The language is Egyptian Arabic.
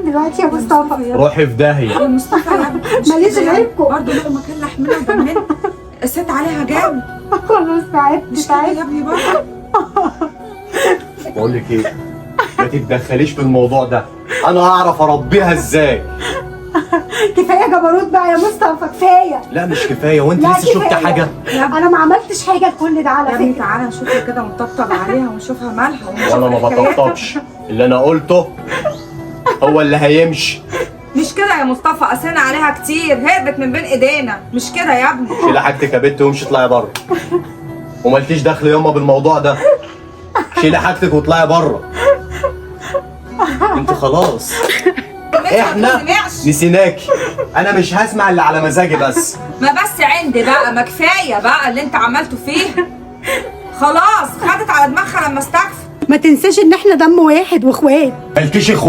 فين دلوقتي يا مصطفى؟ روحي في داهية. يا مصطفى يا ابني، مش ماليش كده يا ابني. غيركم. برضه لقمة كان لحمنا ودمنا، قسيت عليها جامد. خلاص تعبت مش كده تعبت. يا ابني برضه. بقول لك ايه، ما تتدخليش في الموضوع ده، انا هعرف اربيها ازاي. كفاية جبروت بقى يا مصطفى، كفاية. لا مش كفاية، وانت لا لسه شفت كفاية. حاجة؟ انا ما عملتش حاجة لكل ده على يا ابني فكرة. تعالى نشوفها كده ونطبطب عليها ونشوفها مالها ونشوف وانا ما الحكاية. بطبطبش، اللي انا قلته هو اللي هيمشي. مش كده يا مصطفى، قسينا عليها كتير، هربت من بين ايدينا، مش كده يا ابني. شيلي حاجتك يا بنت وامشي اطلعي بره، ومالكيش دخل ياما بالموضوع ده. شيلي حاجتك واطلعي بره. انت خلاص احنا ما تسمعش. نسيناكي. انا مش هسمع اللي على مزاجي بس. ما بس عندي بقى، ما كفاية بقى اللي انت عملته فيه. خلاص خدت على دماغها لما استكفت. ما تنساش ان احنا دم واحد واخوات. مالكيش اخوات.